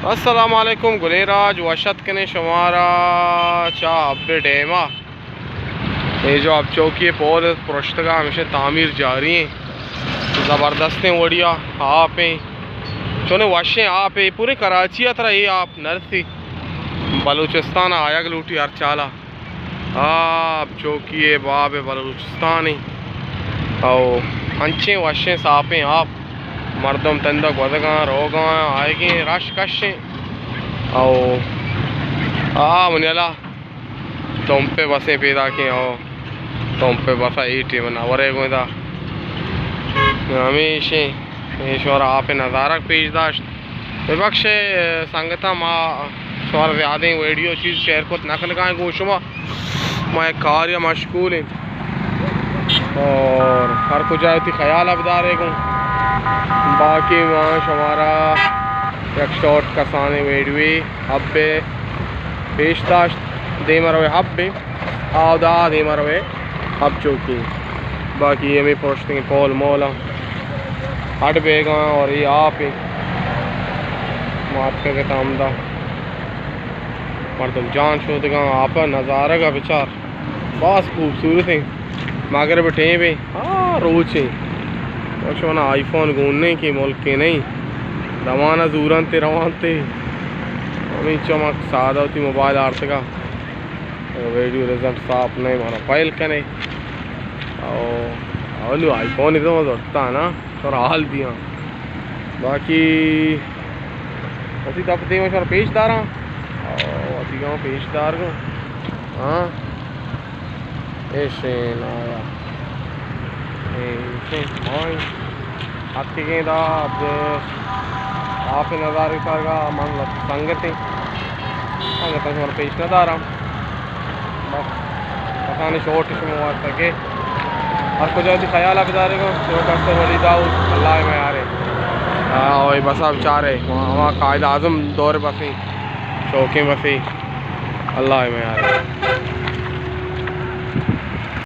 السلام علیکم گلیں راج، وش اتک کنیں شمارا چہ حب ڈیم ءَ۔ اے جو حب چوکی ءِ پول پرشتگ ءَ، ہمیشہ تعمیر جاری ایں۔ زبردستیں وڑیا آپ ایں، چونیں وشیں آپ ایں۔ پورے کراچی ءَ ترا اے آپ نرسی، بلوچستان ءَ آیگ لوٹی ہر چالا۔ آ حب چوکی ءِ باب بلوچستان ایں۔ او انچیں وشیں ساپیں آپ، مردم تندا گوزگاں، روگاں، آئیگیں رش کشیں۔ او آ منی اللہ تمپ ءِ بسیں پیداکیں۔ او تمپ ءِ بس ءَ اے ٹیم نہ ورے گوں ادا۔ ہمیشیں اے شمارا آپ ءِ نظارگ پیش داشت۔ ببخش سنگتاں، ما شمارا زیادیں ویڈیو چیز شیئر کت نہ کنگائیں گوں شما، ما یک کارے ءَ مشغول ایں اور ہر کجا وتی خیال ءَ بدارے گوں۔ باقی ما شمارا یک شارٹ کسانیں ویڈیوے حب ءِ پیش داشت۔ دیم ءَ روے حب ءَ، اودا دیم ءَ روے حب چوکی۔ باقی ہمے پرشتگیں پول مولاں اڈ بیگاں اور اے آپ ایں۔ ما اتکگ اتاں ہمدا، مردم جان شودگاں، آپ ءِ نظارگ ءَ بچار، باز خوبصورت ایں۔ مغرب ٹیم ایں، آ روچ ایں۔ شمانا آئی فون گون نہ ایں کہ ملک ءَ نہ ایں، دمان ءَ زورنت ءُ روانت ءُ ہمینچو ما سادہ وتی موبائل آرتگ ءَ۔ ویڈیو رزلٹ صاف نہ ایں، مارا فائل کنے۔ او، او نو آئی فون ءَ تو زرتا نا، تو حال دیاں۔ باقی وتی دپ دیم ءَ شمارا پیش داراں۔ او، وتی گاں پیش دار گوں۔ ہاں۔ ایشیں آیا۔ ایشیں مائی۔ اتکگیں دا اب آپ ءِ نظارگ سرگا من وت سنگتیں۔ سنگتاں شمارا پیش نہ داراں۔ بس کسانیں شارٹ شما واسطہ کہ ہر کجا وتی خیال ءَ بدارے گوں۔ شوق است ولی داؤد، اللہ ءِ میارے۔ آ، اوئے بس ءَ بچارے، ہما قائد اعظم دور بسیں، شوقیں بسیں، اللہ ءِ میارے۔